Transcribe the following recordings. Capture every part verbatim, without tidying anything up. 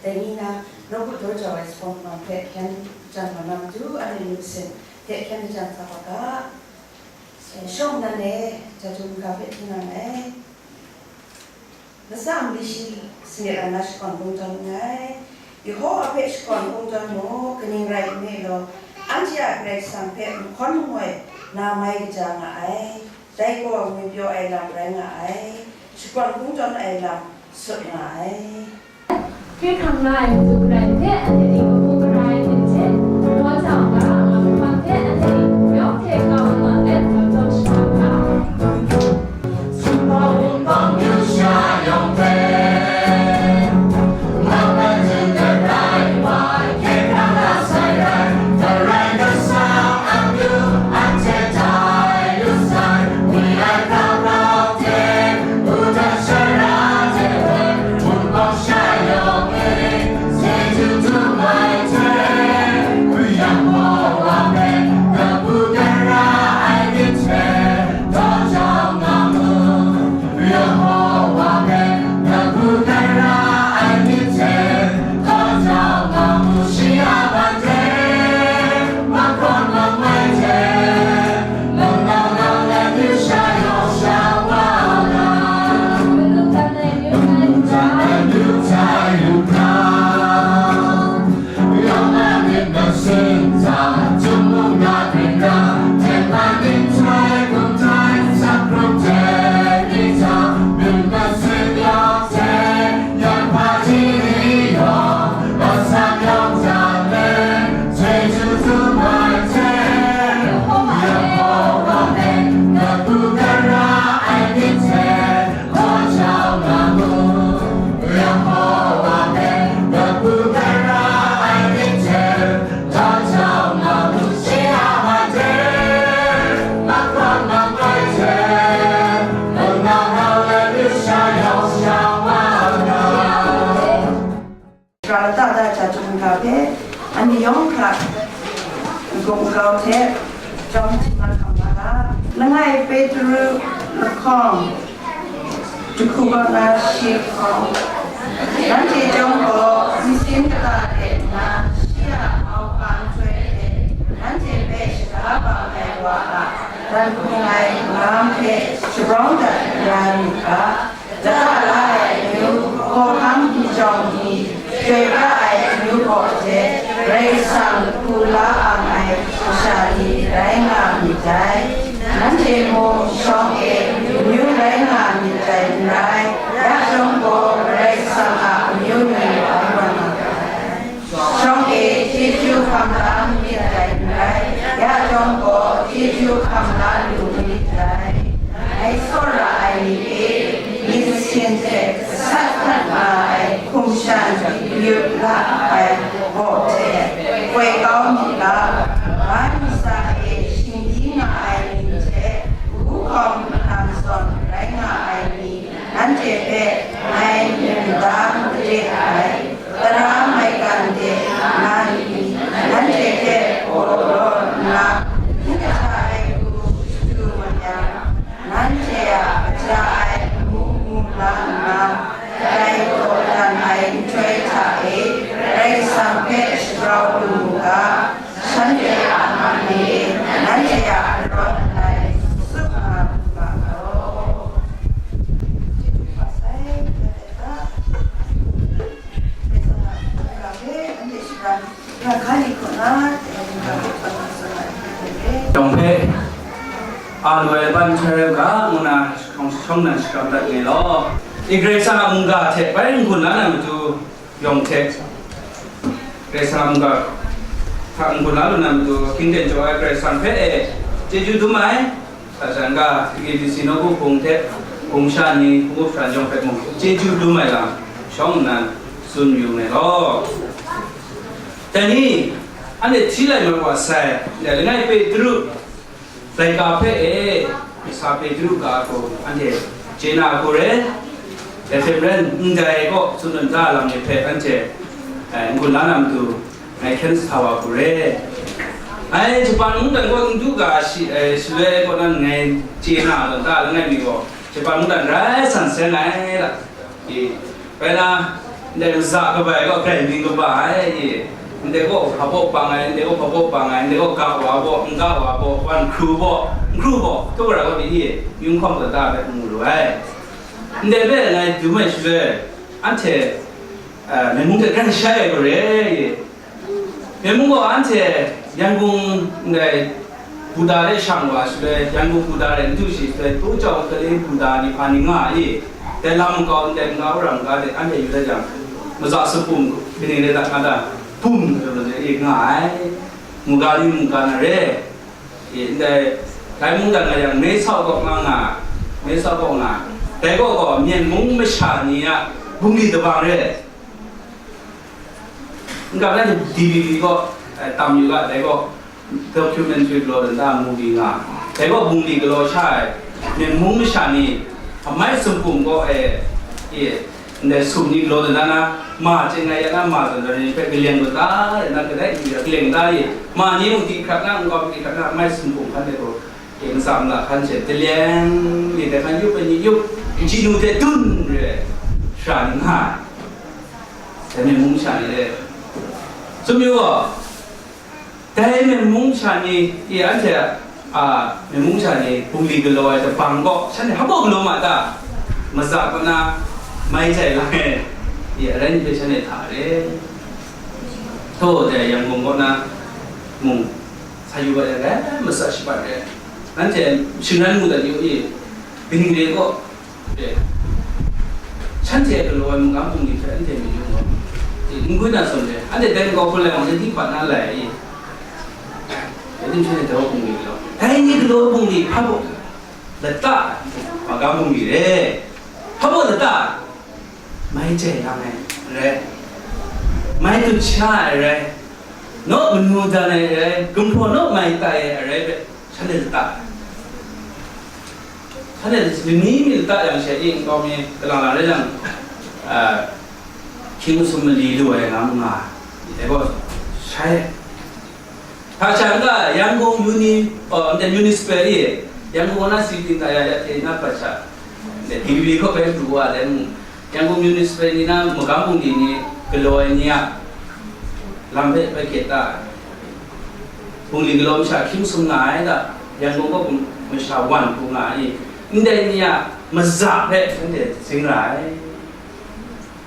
Dai ni na, nawku daw jau ai sabaw lam hpe hkyen jan wa na matu, anhte nu sin hte hkyen jan sa wa ga. Shawng nnan e, Jahtum ga hpe htingran ai. Latsa nli shi sanit ai na shakawn kungdawn nngai. Yehova hpe shakawn kungdawn mu, kaning rai nme law, anhte a Karai Kasang hpe mahkawn mangoi na mai kaja nga ai. Dai gaw ngwipyaw ai lam rai nga ai, shakawn kungdawn ai lam sut nga ai. Hkye hkrang la ai matu garai hte anhte ni kabu gara ai hte, daw jau ga, nga mahkam hte anhte ni yawng hte kau nga let, gap taw shaga ga. Sara lata da Jahtum ga hpe, anhte yawng hkra n-gun n-grau hte, chyawm htingran hkam nga ga. Langai Petru lahkawng, jahku kaw na shi lahkawng. Nanhte chyawm gaw, nsin kata de nna, shi a mauga nhtoi hte, nanhte hpe shaga bang ai wa a dan hpung ai lam hpe shabrawng dat ya yu ga. Lata la ai amyu, hkawhkam hkinjawng ni, chyoi pra ai amyu kaw hte, Karai Kasang hku la ang ai masha ni rai nga myit dai. Nanhte mung shawng e amyu rai nga myit dai n rai, ya chyawm gaw, Karai Kasang a amyu ni rai wa nga ai. Shawng e chyeju hkam la myit dai n rai, ya chyawm gaw, chyeju hkam la lu myit dai. Ngai tsawra ai ni e, myit masin hte gasat hkat nga ai hkum shan mayut la ai gaw hte, koi kau myit ga, bai ntsa e shinggyi nga ai ni hte, kabu hkawm lam zawn rai nga ai ni, nanhte hpe ngai n-, nda n-, gade ai. Tara maigan de na ni, nanhte hte galaw nna, n kahta ai hku shadu ma yang, nanhte a kaja ai amu mu la nna, kadai dawdan ai nhtoi hta e, Karai Kasang hpe shagrau lu mu ga, shanhte a man e, nanhte a arawn ndai tsup nga lu ga law. Dawng hpe, a lu ai ban hkrai u ga, ngu na shahkawng shahkawng nan shakram dat ngai law. I Karai Kasang a mungga hte bai n-gun la na matu, yawng hte, Karai Kasang a mungga hta n-gun la lu na matu, hkying ten jaw ai Karai Kasang hpe e, chyeju dum ai. Hta shan ga, K B C nawku hpung hte hpung sha ni, hpung up sha ni yawng hpe mung, chyeju dum ai lam shawng nnan tsun yu nngai law. Dai ni, anhte hti lai mat wa sai, ndai langai Petru laika hpe e, sa Petru ga hku anhte chye na hku re, dai hte maren ndai kaw tsun lawt da lam ni hpe anhte, eh, n-gun la na matu, ngai hkyen sa wa hku re. Ngai Japan mungdan kaw n du ga shi, eh, shaloi kaw nan ngai chye na lawt da langai mi gaw, Japan mungdan rai san seng ai la. I, bai na, Ndai maza kabai gaw grai mying kaba ai, i. Ndai gaw hpa baw bang ai, ndai gaw hpa baw bang ai, ndai gaw ga wa baw, n ga wa baw, wan hkru baw, n hkru baw, tawra gaw di, i, mying hkawm kata hpe mu lu ai. Ndai hpe ngai dum ai shaloi, anhte, a, Myen mung hte grai shai ai gaw re, i. Myen mung gaw anhte Yangon ndai Buddha de shang wa shaloi, Yangon Buddha de n du shi shaloi, Tawjau Kale Buddha ni hpa ni nga ai, dai lam nkau ndai n-ga wora n-ga de anhte yu dat jang, maza sapum kaning rai dat nga ta, bum, e nga ai, mungga ni mungga na re, i, ndai, lai mungdan nga yang, Mei Sau kaw nga nga, Mei Sau kaw nga, dai gaw gaw Myen mung masha ni a bungli dabang re. N-ga na D V D gaw, eh, tam yu ga, dai gaw documentary galaw dan da, movie nga. Dai gaw bungli galaw sha ai, Myen mung masha ni, amai sumkum gaw, eh, e, ndai sum ni galaw dan da na, ma chye nga ya na, ma zawn zawn ni hpe kaleng lu da, ya na kadai n-, kaleng da e, ma ni mung di hkrat na, n-gau di hkrat na, amai sumkum hkan de gaw, e, matsa mala hkan hte taleng ni dai hkan yup ai ni yup, n chyi nu hte dun re, shara ni nga ai. Dai Myen mung masha ni e, tsun yu gaw, dai Myen mung masha ni, i, anhte a, Myen mung masha ni bungli galaw ai dabang gaw, shanhte hpa baw galaw ma ta? Maza kaw na mai jai lang e, i, arai ni hpe shanhte hta re. Htaw dai Yangon kaw na mung, sa yu wa yang, eh, matsat shabat re. Nanhte shingran mu dat yu i, bingre gaw, e, shanhte a galaw ai mungkan bungli hpe anhte myit yu gaw, e, n-gun na zawn re, anhte dai makau hpun lai wa, anhte di bat na lai i? Dai tim shanhte dai wa bungli galaw, dai ni galaw ai bungli hpa baw lata ai, mungkan bungli re, hpa baw lata ai, mai jai lang ai rai, mai tut sha ai rai, naw manu dan ai rai, gumhpraw naw mai tai ai rai hpe, shanhte lata ai. Shanhte lani mi lata yang she, i, nkau mi, kalang lang rai yang, a, hkying masum mali lu ai nga mu nga ai, dai gaw shai ai. Hpa sha n-ga, Yangon Uni-, oh, ndai municipal e, Yangon na si ting ta ya ya hte na hpa sha, ndai D V D hkawt bai pru wa ai mu, Yangon municipal ni na magam bungli ni galaw ai ni a lam hpe bai kye ta ai. Bungli galaw masha hkying sum nga ai ga, Yangon kaw masha wan hku nga ai, ndai ni a maza hpe shanhte zing ra ai.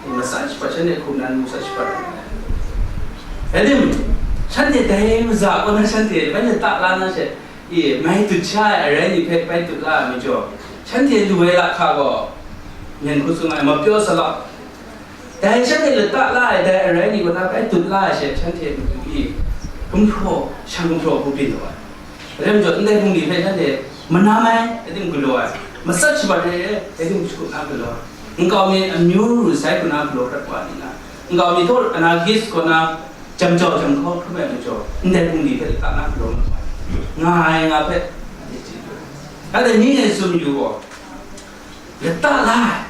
Matsat shabat shanhte hkum nan matsat shabat ai. Rai tim, shanhte dai maza kaw na shanhte bai lata la na she, i, mai tut sha ai arai ni hpe bai tut la ai majaw, shanhte lu ai lahka gaw, myen hku sung ai, mapyaw sa lau. Dai shanhte lata la ai dai arai ni kaw na bai tut la ai she, shanhte matu i, gumhpraw, shang gumhpraw hku byin lu ai. Rai majaw, ndai bungli hpe shanhte manam ai, rai tim galaw ai, matsat shabat ai, rai tim shakut na galaw ai, nkau mi amyu ru sai hku na galaw hkrat wa ai ni na, nkau mi htaw anarchist kaw na jam jau jam hkau hkrum ai majaw, ndai bungli hpe lata na galaw mat wa ai, nga ai nga hpe, anhte chye lu ai. Anhte ni e tsun yu gaw, lata la ai.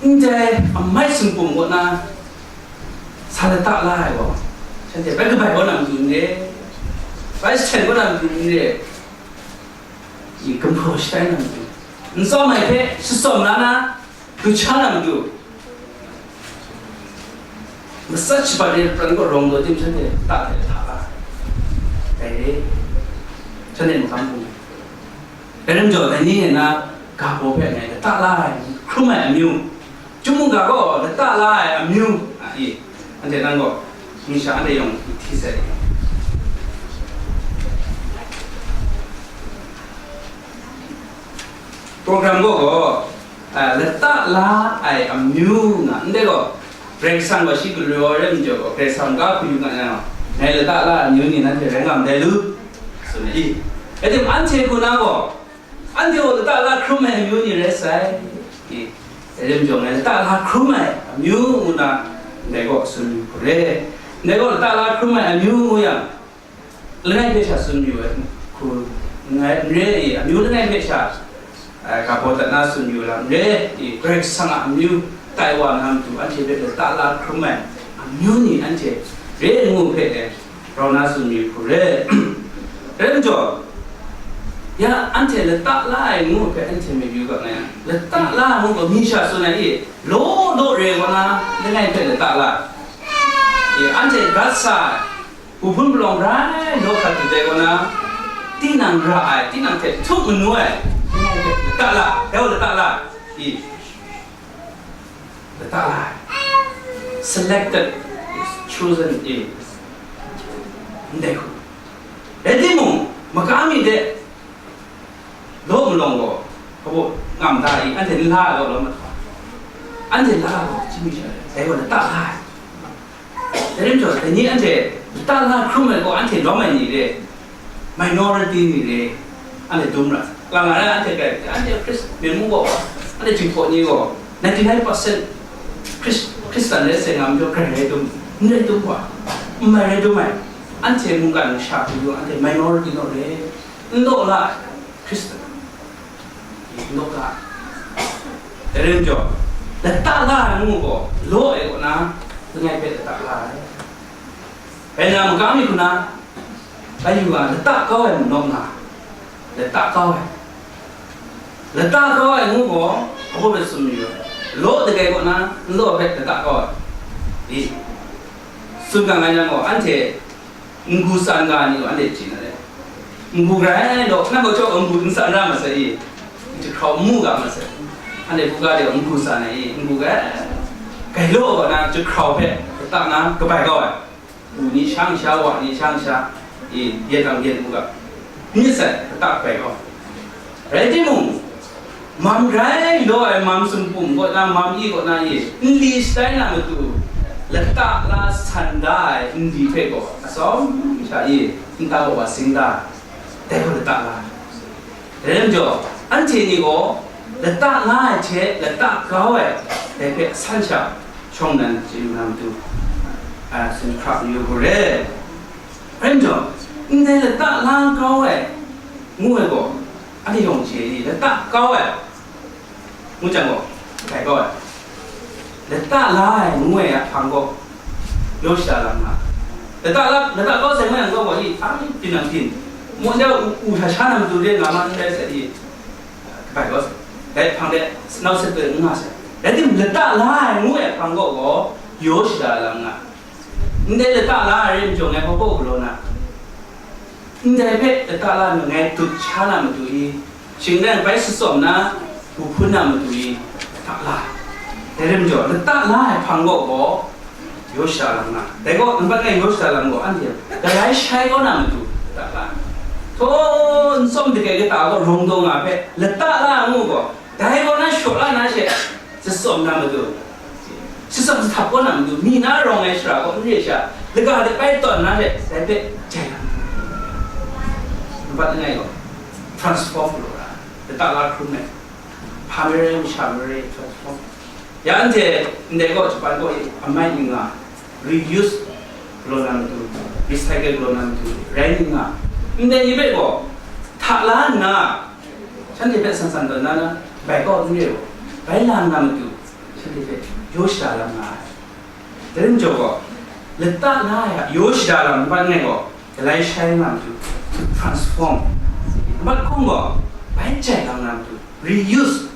Ndai amai sumkum kaw na sa lata la ai gaw, shanhte bai kabai kaw na matu n re, bai sahten kaw na matu n re, i, gumhpraw shatai na matu, n tsawm ai hpe shatsawm la na, du sha na matu, matsat shabat ai pran kaw rawng daw tim shanhte ta hte hta la ai. Dai re, shanhte makam hku. Dai lam jaw, dai ni e na ga baw hpe ngai lata la ai, hkrum ai amyu, Chyum mungga gaw lata la ai amyu a i, anhte nan gaw, ningsha anhte yawng hti sai. Program gaw gaw, a, lata la ai amyu nga, ndai gaw, Karai Kasang gaw shi galaw ai rai majaw gaw, Karai Kasang ga hku yu nga yang, ngai lata la ai amyu ni nanhte rai nga ndai lu, tsun ai i. Rai tim, anhte hku na gaw, anhte gaw lata la hkrum ai amyu ni rai sai, i, rai tim majaw, ngai lata la hkrum ai amyu ngu na, ndai gaw tsun yu hku re. Ndai gaw lata la hkrum ai amyu ngu yang, langai hpe sha tsun mayu ai hku, ngai n re i, amyu langai hpe sha, eh, ga baw dat na tsun mayu lam n re i, Karai Kasang a amyu tai wa na matu, anhte hpe lata la hkrum ai amyu ni anhte re ngu hpe e rau na tsun mayu hku re. Rai majaw, Ya, anhte lata la ai ngu hpe anhte myit yu ga nga yang, lata la ai ngu gaw mi sha tsun ai i, law law re wa na, langai hpe lata la ai. Ya, anhte gat sa ai, u hpun palawng rai law hkrat dai wa na, tinang ra ai, tinang hte htuk manu ai, langai hpe lata la, dai wa lata la ai. I, lata la ai. Selected, is chosen, is ndai hku. Rai timung, maka mi de law malawng gaw, hpa baw ngam da i, anhte n la ai law, law mahtaw. Anhte la ai gaw, chyeju sha ai, dai gaw lata la ai. Dai rim jaw, dai ni anhte lata la hkrum ai gaw, anhte lawm ai ni re, minority ni re, anhte dum ra. Lang nga ai anhte kai, anhte Kris-, myen mung gaw, anhte Jinghpaw ni gaw, ninety nine percent Kris-, Kristan rai sai nga majaw, grai rai dum, n rai dum wa, n mai rai dum ai. Anhte mungkan masha hku yu, anhte minority naw re, n law la ai, Kristan. N law la ai. Dai rim jaw, lata la ai ngu gaw, law ai kaw na, langai hpe lata la ai. Rai nna, maka mi hku na, bai yu ga, lata kau ai manaw nga, lata kau ai. Lata kau ai ngu gaw, hpa baw tsun mayu ai. Law dagai kaw na, n law hpe lata kau ai. I, tsun ga ngai nang gaw, anhte n-gu tsan ga ai ni gaw, anhte chye na re. N-gu grai law, nang gaw chyawm n-gu n tsan ra masai i, jahkrau n mu ga masai. Anhte buga de gaw n-gu tsan ai i, n-gu grai. Gai law gaw na, jahkrau hpe lata na kabai kau ai. U ni shang sha, wa ni shang sha, i, yet lam yet mu ga, myit sai, atak bai gaw. Rai timung, mam rai law ai mam sumpu kaw na, mam i kaw na i, nli shatai na matu, lata la san da ai nli hpe gaw, atsawm sha i, nta wa sing da ai, dai gaw lata la ai. Dai lam jaw, anhte ni gaw lata la ai hte lata kau ai, dai hpe san sha shawng nnan chye lu na matu, a, tsun hkra mayu hku re. Dai lam jaw, ndai lata la kau ai, ngu ai gaw, anhte yawng chye i, lata kau ai, ngu jang gaw, kai kau ai. Lata la ai ngu ai a hpang gaw, yaw shada lam nga. Lata la, lata kau sai ngu yang gaw, gaw i, a, byin nang byin. Maw ndai u, u hta sha na matu de nga ma ndai sai i, kabai kau sai. Dai hpang de, nau sat de n nga sai. Rai timung, lata la ai ngu ai hpang gaw, gaw, yaw shada lam nga. Ndai lata la ai rai majaw, ngai hpa baw galaw na. Ndai hpe lata la nna ngai dut sha na matu i, shing rai bai shatsawm na, u hpun na matu i, lata la ai. Dai rai majaw, lata la ai hpang gaw gaw, yaw shada lam nga. Dai gaw, nang bai ngai yaw shada lam gaw, anhte galai shai kau na matu, lata la ai. Htaw, n tsawm dagai kata gaw rawng daw nga hpe, lata la ai ngu gaw, dai gaw na shaw la na she, shatsawm na matu, shatsawm shahtap kau na matu, mi na rawng ai shara gaw n re sha, lagaw de bai tawn na she, dai hpe jai na matu. Nbat langai gaw, transform lu ra, lata la hkrum ai, hpa marai, masha marai, transform. Ya anhte, ndai gaw, Japan gaw, amai ning nga, reuse galaw na matu, recycle galaw na matu, rai ning nga. Ndai ni hpe gaw, hta la nna, shanhte hpe san san tawn na, na, bai kau n re gaw, bai la nna matu, shanhte hpe yaw shada lam nga ai. Dai lam jaw gaw, lata la ai a yaw shada lam nmat ngai gaw, galai shai nga matu, transform. Nmat hkawng gaw, bai jai lam nga matu, reuse,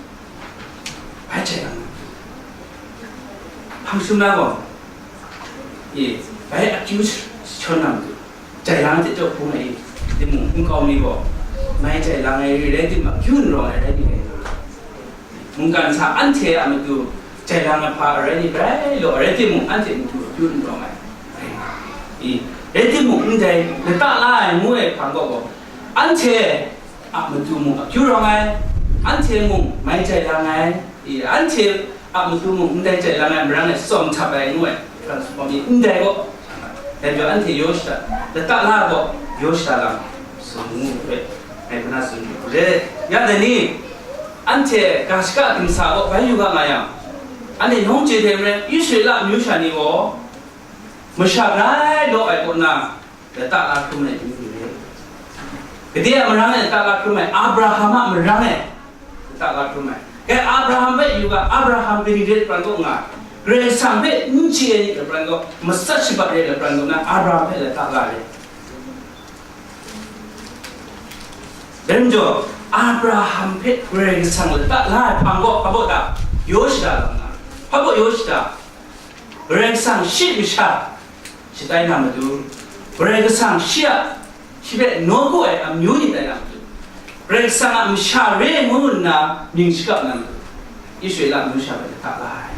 bai jai lam nga matu. Hpang shum na gaw, e, bai akyu shawn na matu, jai lang hte jaw hpung ai, timung, nkau mi gaw, mai jai lang ai rai timung, akyu n rawng ai rai ni rai nga. Mungkan sa anhte a matu jai lang ai hpa arai ni rai law, arai timung, anhte matu akyu n rawng ai. I, rai timung, ndai lata la ai ngu ai hpang gaw gaw, anhte a matu mung akyu rawng ai, anhte mung mai jai lang ai, i, anhte a matu mung ndai jai lang ai, marang e tsawm htap ai ngu ai, transform i, ndai gaw, dai majaw anhte yaw shada, lata la gaw yaw shada lam, tsun ngu hpe, ngai hpe na tsun yu re. Ya dai ni, anhte ga shaka dingsa gaw bai yu ga nga yang, anhte nawng chye hte maren, Israela amyu sha ni gaw, masha rai law ai kaw na, lata la hkrum ai ni re. Gade a marang e lata la hkrum ai, Abraham a marang e lata la hkrum ai. Dai Abraham hpe yu ga, Abraham kaning re ai pran kaw nga, Karai Kasang hpe n chye ai ni a pran kaw, matsat shabat re ai pran kaw na, Abraham hpe lata la re. Dai majaw, Abraham hpe Karai Kasang lata la ai hpang gaw hpa baw ta? Yaw shada lam nga, hpa baw yaw shada? Karai Kasang shi masha shatai na matu, Karai Kasang shi a, shi hpe nawku ai amyu ni tai na matu, Karai Kasang a masha re ngu nna mying shakap na matu, Israela amyu sha hpe lata la ai.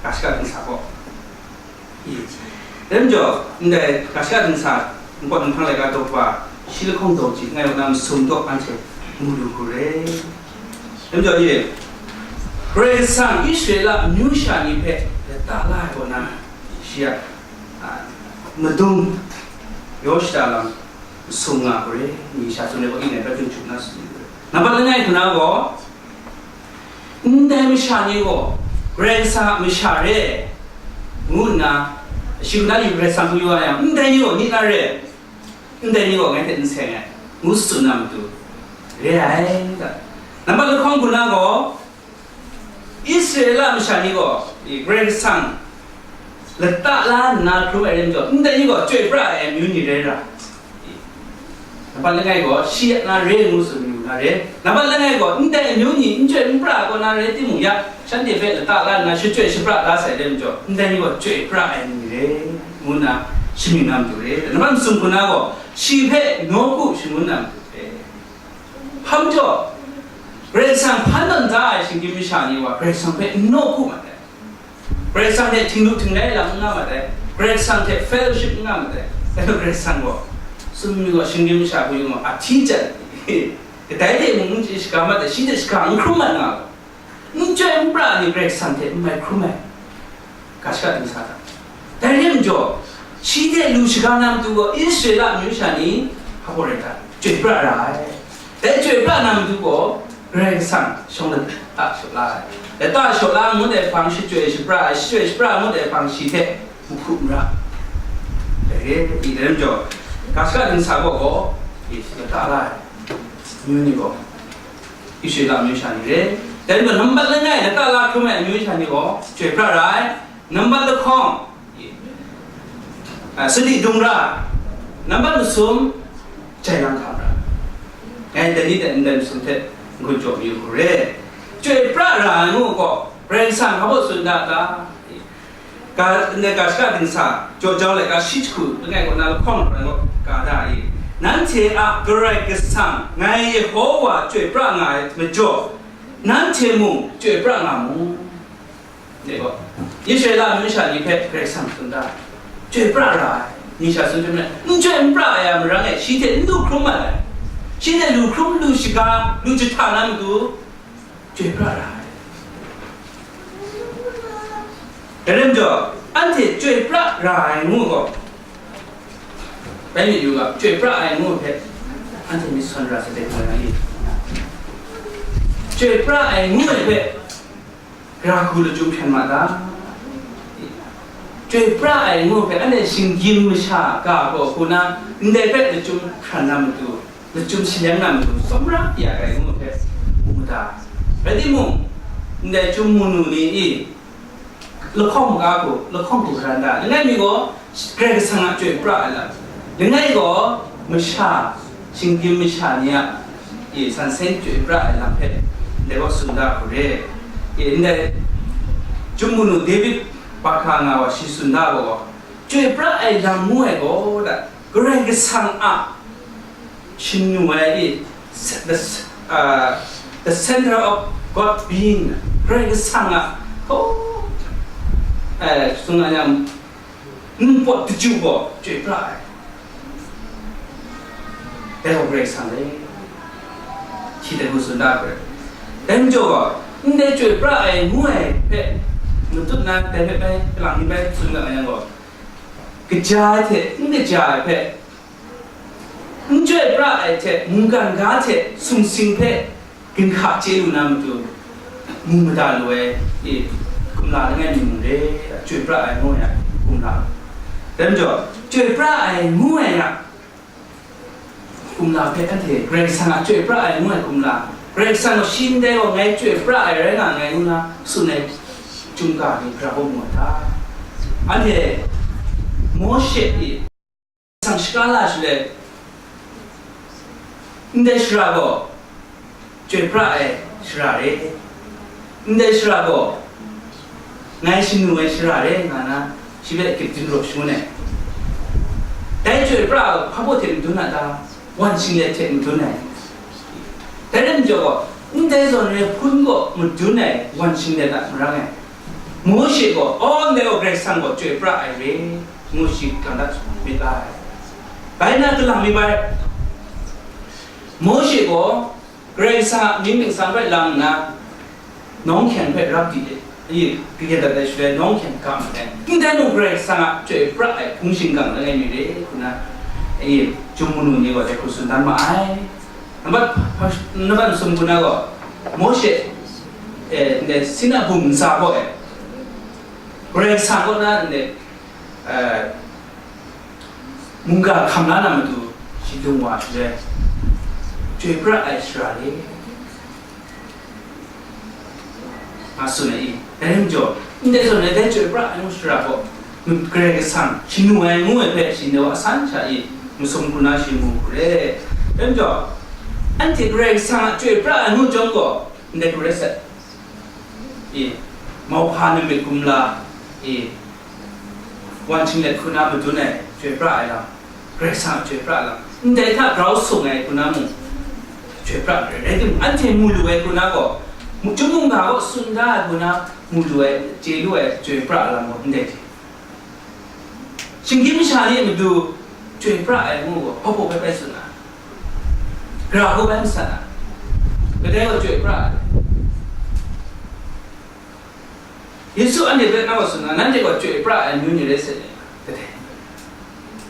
Ga shaka dingsa gaw, i, dai majaw, ndai ga shaka dingsa, npawt nhpang laika daw hpa, shi lahkawng daw ji, ngai wa na masum gaw anhte mu lu hku re. Dai majaw, i, Karai Kasang Israela amyu sha ni hpe lata la ai kaw na, shi a, a, madung yaw shada lam sung nga hku re, mying sha tsun ai gaw, i ngai hpe tsun hkrup na tsun ai hku re. Nambat langai hku na gaw, ndai masha ni gaw Karai Kasang a masha re, ngu nna, shi hku na yu Karai Kasang hku yu wa yang, ndai ni gaw ni na re, ndai ni gaw ngai hte n seng ai, ngu tsun na matu, re ai, da. Nambat lahkawng hku na gaw, Israela masha ni gaw, i, Karai Kasang lata la nna hkrum ai rai majaw, ndai ni gaw chyoi pra ai amyu ni rai ra. I, nambat langai gaw, shi a na re ngu tsun yu na re. Nambat langai gaw, ndai amyu ni n chyoi n pra ai kaw na rai timung ya, shanhte hpe lata la nna shachyoi shapra la sai rai majaw, ndai ni gaw chyoi pra ai ni re, ngu nna shamying na matu re. Nambat masum hku na gaw, shi hpe nawku shangun na matu re. Hpa majaw, Karai Kasang hpan tawn da ai shinggyim masha ni wa Karai Kasang hpe n nawku mat ai. Karai Kasang hte htingnu htinglai lam n nga mat ai. Karai Kasang hte fellowship n nga mat ai. Dai majaw Karai Kasang gaw, tsun mi gaw, shinggyim masha hku yu gaw, a hti jan, kadai hte mung n chye shaga mat ai, shi hte shaga n hkrum mat nga gaw, n chyoi n pra ni Karai Kasang hte n mai hkrum ai. Ga shaka dingsa hta. Dai rai majaw, shi hte lu shaga na matu gaw, Israela amyu sha ni hpa gaw rai ta? Chyoi pra ra ai. Dai chyoi pra na matu gaw, Karai Kasang shawng lata shaw la ai. Lata shaw la ngut ai hpang shachyoi shapra ai, shachyoi shapra ngut ai hpang shi hte mahkru mara ai. Dai re, i dai majaw, ga shaka dingsa gaw gaw, i, lata la ai. Amyu ni gaw, Israela amyu sha ni re. Dai majaw, nambat langai lata la hkrum ai amyu sha ni gaw, chyoi pra ra ai. Nambat lahkawng, a, sadi dung ra. Nambat masum, jai lang hkam ra. Ngai dai ni dai ndai masum hte n-gun jaw mayu hku re. Chyoi pra ra ai ngu gaw, Karai Kasang hpa baw tsun da ta? Ga, ndai ga shaka dingsa, jaw jau laika shi jahku langai kaw na lahkawng rai gaw, ga da i? Nanhte a Karai Kasang, ngai Yehowa chyoi pra nga ai majaw, nanhte mung chyoi pra nga mu. Dai gaw, Israela amyu sha ni hpe Karai Kasang tsun da, chyoi pra ra ai. Mying sha tsun hte maren, n chyoi n pra ai a marang e, shi hte n lu hkrum mat ai. Shi hte lu hkrum, lu shaga, lu jahta na matu, chyoi pra ra ai. Dai rai majaw, anhte chyoi pra ra ai ngu gaw, bai myit yu ga, chyoi pra ai ngu hpe anhte myit sawn ra sa de, ngu ai. Chyoi pra ai ngu ai hpe, gara hku lachyum hpyan ma ta? Chyoi pra ai ngu hpe anhte shinggyim masha ga gaw hku na, ndai hpe lachyum hpran na matu, lachyum shaleng na matu, tsawmra ya ai ngu hpe mu ma ta? Rai timung, ndai chyum munu ni i, lahkawng maga hku, lahkawng hku hkaran ta? Langai mi gaw, Karai Kasang a chyoi pra ai lam, langai gaw masha, shinggyim masha ni a, e, sansen chyoi pra ai lam hpe ndai gaw tsun da hku re. E, ndai chyum munu David Barker nga wa shi tsun da gaw, chyoi pra ai lam ngu ai gaw, da, Karai Kasang a shanu ai i, the, uh, the center of God being, Karai Kasang a, oh, eh, sung a yang, npawt daju gaw chyoi pra ai. Dai gaw Karai Kasang le, shi dai hku tsun da hku re. Dai majaw gaw, ndai chyoi pra ai ngu ai hpe matut na, dai hpe bai, kalang ni bai tsun ga yang gaw, kaja ai hte n kaja ai hpe, n chyoi pra ai hte mungkan ga hte sumsing hpe ginhka chye lu na matu, mu mada lu ai, e, kumla langai mi mung re, chyoi pra ai ngu ai a kumla. Dai majaw, chyoi pra ai ngu ai a kumla hpe anhte Karai Kasang a chyoi pra ai ngu ai kumla, Karai Kasang gaw shi ndai gaw ngai chyoi pra ai rai nga nngai ngu na tsun ai chyum ga ni hkra bawm mu ai ta? Anhte Mawshe pyi Karai Kasang shaka la shaloi, Ndai shara gaw chyoi pra ai shara re, ndai shara gaw ngai shanu ai shara re, nga na shi hpe kyip dinraw shangun ai. Dai chyoi pra ai hpa baw hte madun a ta? Wan shinglet hte madun ai. Dai rai majaw gaw, ndai zawn re hpun gaw madun ai wan shinglet a marang ai. Mawshe gaw, "Aw, ndai gaw Karai Kasang gaw chyoi pra ai re," ngu shi hkang dat myit ai. Bai na kalang mi bai? Mawshe gaw Karai Kasang a mying ningsang hpe lang nna, nawng hkyeng hpe rap di e, i, kayat dat ai shaloi nawng hkyeng ga mat ai. Ndai mung Karai Kasang a chyoi pra ai hpung shingkang langai mi re, ngu na, i, Chyum manu ni gaw dai hku tsun dan ma ai. Nambat, nambat masum hku na gaw, Mawshe, e, ndai Sinai bum ntsa gaw e, Karai Kasang kaw na ndai, e, mungga hkam la na matu shi lung wa ai shaloi, chyoi pra ai shara re, nga tsun ai i? Dai rai majaw, ndai zawn e dai chyoi pra ai ngu shara gaw, Karai Kasang shanu ai ngu ai hpe shi ndai wa asan sha i masum hku na shi mu hku re. Dai majaw, anhte Karai Kasang a chyoi pra ai ngu chyawm gaw, ndai hku rai sai. I, mauhpa namyit kumla, i, wan shinglet hku na madun ai chyoi pra ai lam, Karai Kasang a chyoi pra ai lam, ndai hta grau sung ai hku na mung chyoi pra ai rai timung, anhte mu lu ai hku na gaw, mu- Chyum mungga gaw tsun da ai hku na mu lu ai, chye lu ai chyoi pra ai lam gaw ndai hte. Shinggyim masha ni a matu chyoi pra ai ngu gaw, hpa hpaw bai bai tsun ai, gara hku bai masat ai, kadai gaw chyoi pra ai. Yesu anhte hpe nau tsun ai, nanhte gaw chyoi pra ai amyu ni rai sai, kadai?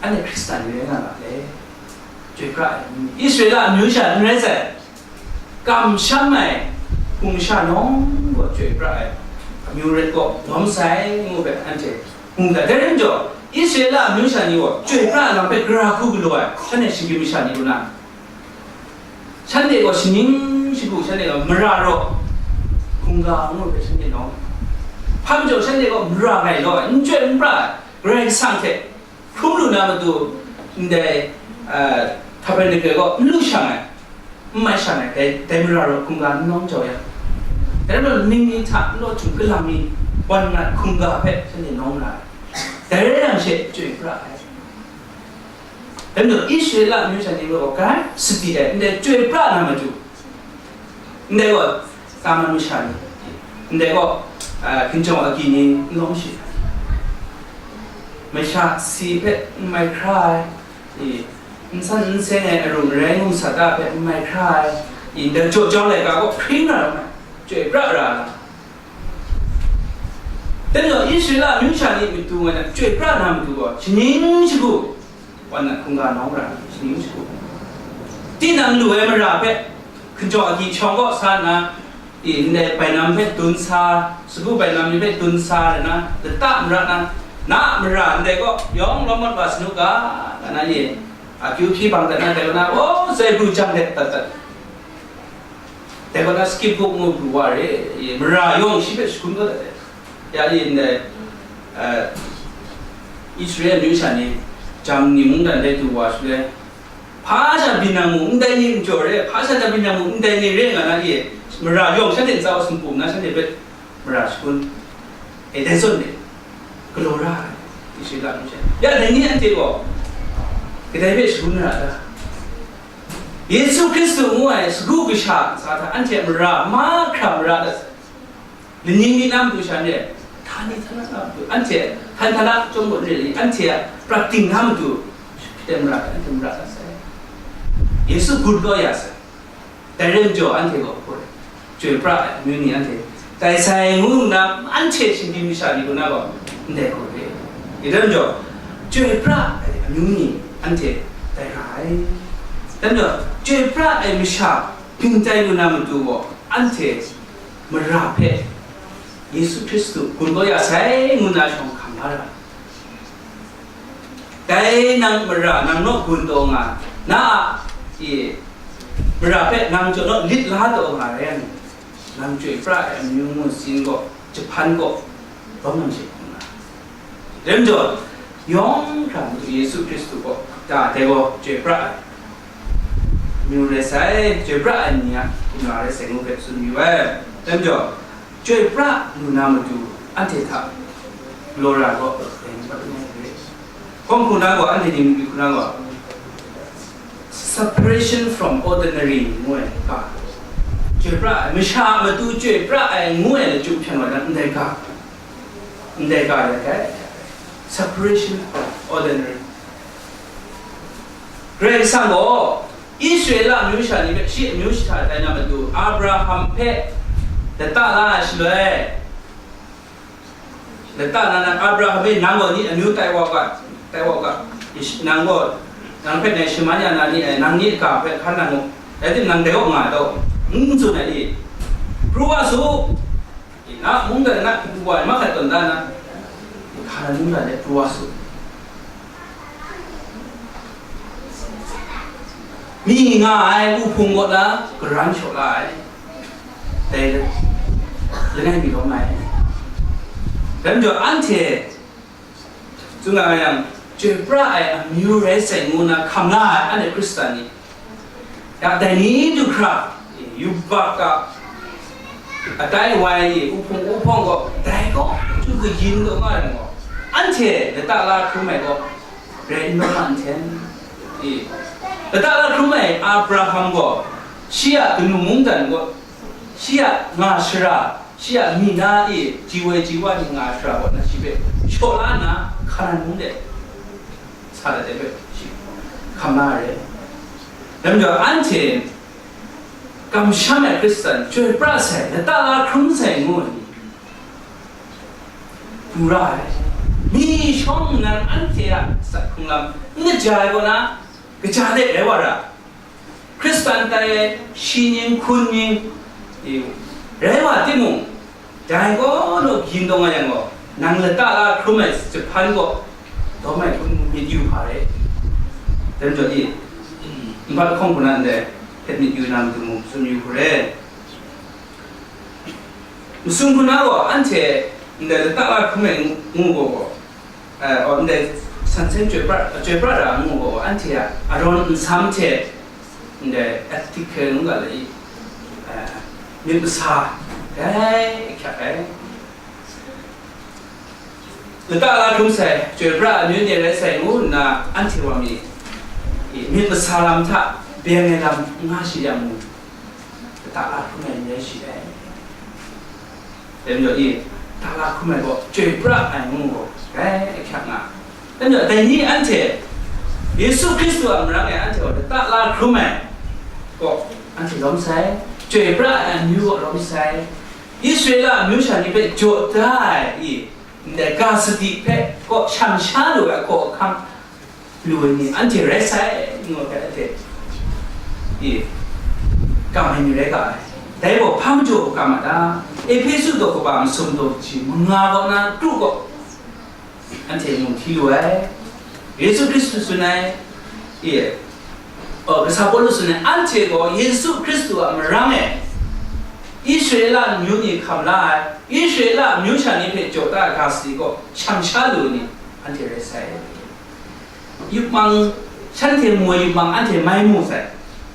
Anhte Hkristan ni rai nga ga le? Chyoi pra ai amyu ni, Israela amyu sha n rai sai. Kamsham ai hpung sha nawng gaw chyoi pra ai amyu rai gaw lawm sai, ngu hpe anhte mu ga. Dai rai majaw, Israela amyu sha ni gaw chyoi pra ai lam hpe gara hku galaw ai, shanhte shinggyim masha ni kaw na, shanhte gaw shaning shagu, shanhte gaw mara raw hkungga ngu hpe shanhte nawng. Hpa majaw shanhte gaw mara ngai law ai, n chyoi n pra ai, Karai Kasang hte hkrum lu na matu ndai, a, tabernacle gaw n lu shang ai, n mai shang ai, dai, dai mara raw hkungga n nawng jau yang, dai rai majaw ning ni hta n law htum kalang mi wan nat hkungga hpe shanhte nawng na ai. Dai rai yang she chyoi pra ai. Dai majaw Israela amyu sha ni gaw grai sadi ai, ndai chyoi pra na matu, ndai gaw tsaman masha ni, ndai gaw, a, hkinjawng agyi ni n lawm shi ai. Masha si hpe n mai hkra ai, i, n san n seng ai arum arai ngu sat a hpe n mai hkra ai, i, ndai jaw jau laika gaw hpring na ram ai, chyoi pra ra ai lam. Dai majaw, Israela amyu sha ni matu nga jang, chyoi pra na matu gaw, shaning shagu, wan nat hkungga nawng ra, shaning shagu. Tinang lu ai mara hpe, hkinjawng agyi shawng kaw sa nna, i, ndai bainam hpe dun sa, sagu bainam ni hpe dun sa nna, lata mara na, na a mara ndai kaw, yawng lawm mat wa sa nu ga, nga na ye, akyu hpyi bang dat na, dai kaw na, o, sai pru jang let dat dat. Dai kaw na skip book ngu pru wa re, i, mara yawng shi hpe shagun kau dat ai. Ya e ndai, eh, Israel amyu sha ni, Jamni mungdan de du wa shaloi, hpa sha byin na mu, ndai ni n jaw re, hpa sha byin na mu, ndai ni re nga na e, mara yawng shanhte ntsa wa sumpu nna shanhte hpe mara shagun. E, dai zawn e, galaw ra ai, Israela amyu sha. Ya, dai ni anhte gaw, kadai hpe shagun ra ta? Yesu Hkristu ngu ai sagu kasha ntsa hta anhte mara mahkra mara dat sai. Laning ni na matu sha re, htani htana na matu, anhte hkan htana chyawm gaw re ai, anhte a prat ting na matu, shi hte mara, anhte mara dat sai. Yesu gun kau ya sai. Dai rai majaw, anhte gaw hpaw rai, chyoi pra ai amyu ni anhte tai sai ngu nna, anhte shinggyim masha ni kaw na gaw ndai hku re. Dai majaw, chyoi pra ai amyu ni anhte tai ra ai. Dai majaw, chyoi pra ai masha byin tai lu na matu gaw, anhte mara hpe Yesu Hkristu gun kau ya sai ngu nna shawng hkam la ra. Dai nang mara nang naw gun taw nga, na a, e, mara hpe nang jaw naw lit la taw nga rai yang, nang chyoi pra ai amyu ngun sin gaw, jahpan gaw, lawm nang she hkrum na. Dai majaw, yawng hkra matu Yesu Hkristu gaw, ta dai gaw chyoi pra ai. amyu rai sai, chyoi pra ai ni a kumla rai sai ngu hpe tsun yu ai. Dai majaw, chyoi pra lu na matu, anhte hta galaw ra gaw, dai ni hpa rai. Hkawm hku na gaw, anhte ni matu hku na gaw, separation from ordinary ngu ai ga, chyoi pra ai, masha a matu chyoi pra ai ngu ai lachyum hpyan wa dan ndai ga, ndai ga rai ai, separation from ordinary. Karai Kasang gaw Israela amyu sha ni hpe shi amyu shahta tai na matu, Abraham hpe lata la ai shaloi, lata na na, Abraham e, nang gaw ni amyu tai wa ga, tai wa ga, nang gaw, nang hpe ngai shaman ya na ni ai, nang ni a ga hpe hkan nang mu, rai timung, nang dai kaw nga ai tau, n tsun ai i? Pru wa su, i, na mungdan na hku wa ai mahkat tawn da na, Hkanan mungdan de pru wa su. Mi nga ai uhpung kaw na karan shaw la ai, dai langai mi lawm ai. Dai majaw, anhte tsun nga yang, chyoi pra ai amyu rai sai ngu na hkam la ai, anhte Hkristan ni, ya dai ni du hkra, yubak a atai wai, uhpung uhpawng gaw, dai gaw chyu kayin taw nga ai gaw, anhte lata la hkrum ai gaw, rai n rawt ma nten, i, lata la hkrum ai Abraham gaw, shi a kanu mungdan gaw, shi a nga shara, shi a mi na e ji woi ji wa ni nga shara kaw na, shi hpe shaw la nna, Hkanan mung de sa dat ai hpe shi hkam na re. Dai majaw, anhte kamsham ai Hkristan, chyoi pra sai, lata la hkrum sai ngu ai ni, pru ra ai. Mi shawng nnan anhte a asak hkrung lam n kaja ai kaw na, kaja de rai wa ra. Hkristan tai ai shi ning hkun ning, e, rai wa timung, dai gaw naw yin taw nga yang gaw, nang lata la hkrum ai jahpan gaw, dawm ai hkun myit yu hpa re. Dai majaw i, npat lahkawng hku na ndai hpet myit yu na matu mung tsun yu hku re. Masum hku na gaw, anhte ndai lata la hkrum ai ngu, ngu gaw gaw, eh, aw, ndai sansen chyoi pra, chyoi pra ra ngu gaw gaw, anhte a arawn nsam hte ndai ethical ngu ga lai, eh, myit masa dai ahkyak ai. Lata la hkrum sai, chyoi pra ai myit ni rai sai ngu nna, anhte wa mi, i, myit masa lam hta beng ai lam n nga shi yang mung, lata la hkrum ai n rai shi ai. Dai majaw i, lata la hkrum ai gaw chyoi pra ai ngu gaw, rai ahkyak nga. Dai majaw, dai ni anhte, Yesu Hkristu a marang e anhte gaw lata la hkrum ai gaw, anhte lawm sai, chyoi pra ai amyu gaw lawm sai, Israela amyu sha ni hpe jaw da ai i, ndai ga sadi hpe gaw shang sha lu ai hkaw ahkang lu ai ni anhte rai sai, ngu ai hpe anhte, i, kam ai ni rai ga ai. Dai gaw hpa majaw ga ma ta? Ehpesu daw kaba masum daw kaji manga kaw na kru gaw, anhte mu hti lu ai. Yesu Hkristu tsun ai, i, oh, kasa Pawlu tsun ai, anhte gaw Yesu Hkristu a marang e Israela amyu ni hkam la ai, Israela amyu sha ni hpe jaw da ai ga sadi gaw shang sha lu ai ni anhte rai sai. Yupmang, shanhte mu ai yupmang anhte mai mu sai,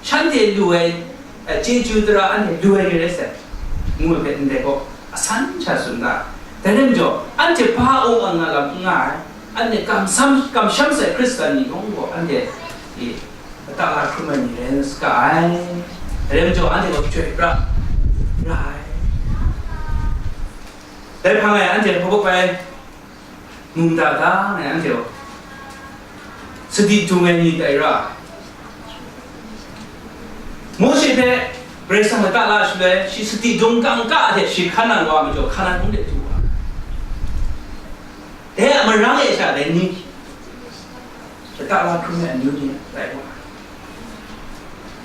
shanhte lu ai, eh, chyeju tara anhte lu ai ni rai sai, ngu ai hpe ndai gaw asan sha tsun ga. Dai rai majaw, anhte hpa aung ang na lam n nga ai, anhte kamsham, kamsham sai Hkristan ni yawng gaw anhte, e, lata la hkrum ai ni rai saga ai. Dai rai majaw, anhte gaw chyoi pra ra ai. Dai hpang e anhte hpa buk ai, mungda ga ngai anhte gaw sadi dung ai ni tai ra. Mawshe hpe Karai Kasang lata la shaloi, shi sadi dung kangka hte shi hkan nang wa majaw, Hkanan mung de du wa. Dai a marang e sha dai ni, lata la hkrum ai amyu ni tai wa.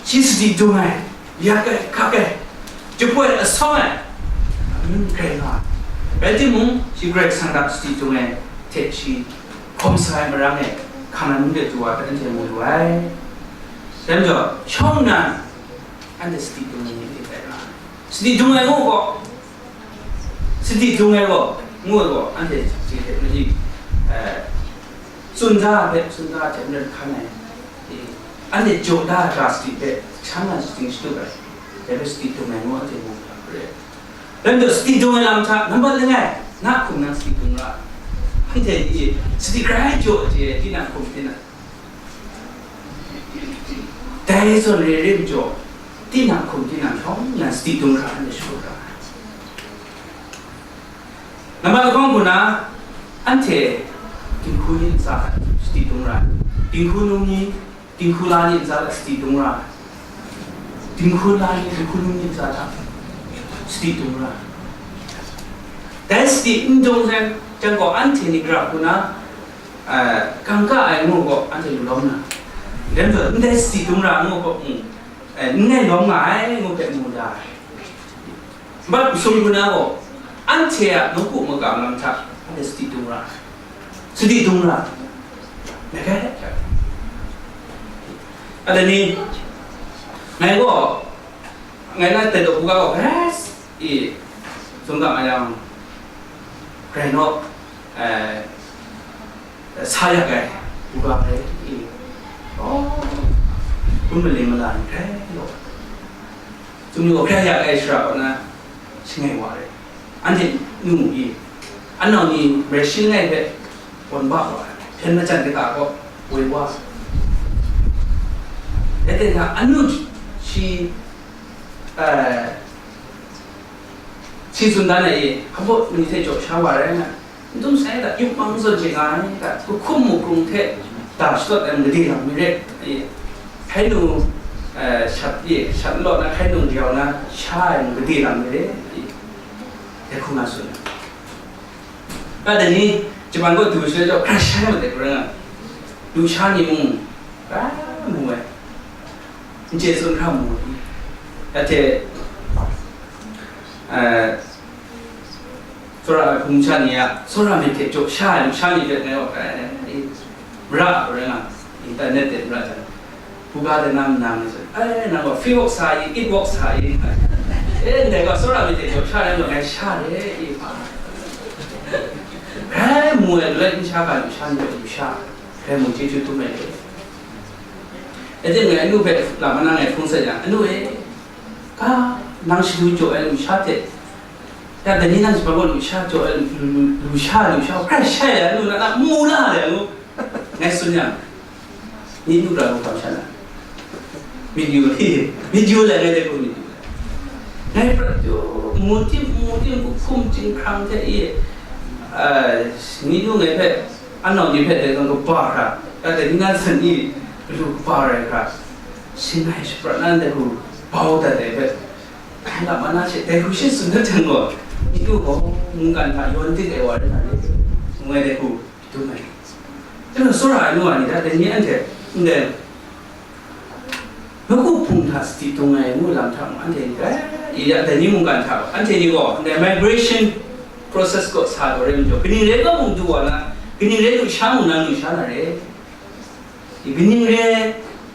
Shi sadi dung ai, yak ai, hkak ai, jahpoi asawng ai, amyu grai nga ai. Rai timung, shi Karai Kasang hta sadi dung ai hte shi hkawm sa ai marang e, Hkanan mung de du wa hpe anhte mu lu ai. Dai majaw, shawng nnan, anhte sadi dung ai ni hte tai ra ai. Sadi dung ai ngu gaw, sadi dung ai gaw, ngu ai gaw, anhte hte hte mali, eh, tsun da ai hpe, tsun da ai hte maren hkan ai, eh, anhte jaw da ai ga sadi hpe, Shan na shachyen shatup ai, dai hpe sadi dung ai ngu anhte mu hkra hkra re. Rai nna sadi dung ai lam hta, nambat langai, na hkum nang sadi dung ra. Anhte ni sadi grai jaw chye ai, tinang hkum tinang. Dai zawn re re majaw, tinang hkum tinang htawng nan sadi dung ra, anhte shatup ra. Nambat lahkawng hku na, anhte dinghku ni ntsa hta sadi dung ra, dinghku num ni, dinghku la ni ntsa hta sadi dung ra, dinghku la ni, dinghku num ni ntsa hta sadi dung ra. Dai sadi n dung sai, jan gaw anhte ni gara hku na, eh, kangka ai ngu gaw anhte lu lawm na, rai nna ndai sadi dung ra ngu gaw, mm, eh, n rai lawm nga ai ngu hpe mu da ai. Mat masum hku na gaw, anhte a nawku makam lam hta, anhte sadi dung ra, sadi dung ra, na kai. Ada ni, ngai gaw, ngai na tet daw buga gaw, res i, sung ga nga yang, grai naw, eh, sa yak ai, buga rai i, oh, kun maling mala ni grai law. Tsun yu hkrai ya ai shara kaw na, shangai wa re. Anhte nu i, anau ni marai shi langai hpe wan ba wa ai, hpyen majan kata kaw woi wa. Dai ten hta anu shi, eh, shi tsun dan ai e, hpa baw ni hte jaw sha wa rai nna, n dum sai da, yupmang zawn chye nga ai da, hkuhkum mukrung hte da shatawt ai magade lam mi re, e, hkai nu, eh, shat, e, shat law na hkai nu rau na sha ai magade lam mi re, e, dai hku nga tsun ai. Dai ni, Japan kaw du shaloi chyawm, hkrai shai mat ai hku rai nga, lusha ni mung, a, mu ai, n chye tsun hkra mu ai. Anhte, eh, Tsawra ai hpung sha ni a, tsawra myit hte jaw sha ai lusha ni hpe ngai gaw, eh, mara a rai nga, internet de mara jang, buga de na nang ni, eh, nang gaw free walk sa i, it walk sa i, eh, ndai gaw tsawra myit hte jaw sha ai gaw ngai sha de, i, hpa. Grai mu ai, galai n sha ga lusha ni hpe lusha, grai mu chyeju dum ai de. E ting ngai anu hpe lam mana ngai hpung sat yang, anu e, ka, nang shadu jaw ai lusha hte, Ya, dai ni nang shabaw gaw lusha jaw ai, lu, lu, lusha, lusha, hkrai shai ai, anu na, na, mu la ai, anu. Ngai tsun yang, ni nu ra lu kam sha na. Myit yu, myit yu lai, ngai de ku myit yu lai. Ngai pra jaw, mu tim, mu tim, ku hkum, chyinghkrang hte i, ai, ni nu ngai hpe, anau ni hpe dai gaw kaba hkra, ya, dai ni na san i, lu kaba rai hkra, sing ai shaprat na ndai hku bau dat ai hpe, Dai lam mana she, dai hku shi tsun dat jang gaw, Mitu gaw mungkan hta yawn dit ai wa rai nga ni, ngu ai dai hku dum ai. Dai hku tsawra ai nu wa ni hta, dai ni anhte, ndai, nawku hpung hta sadi dung ai ngu lam hta mung, anhte ni rai, i ya, dai ni mungkan hta gaw, anhte ni gaw, ndai migration process kaw sa taw rai majaw, kaning rai kaw mung du wa na, kaning rai lusha mung na lusha na re. I, kaning re,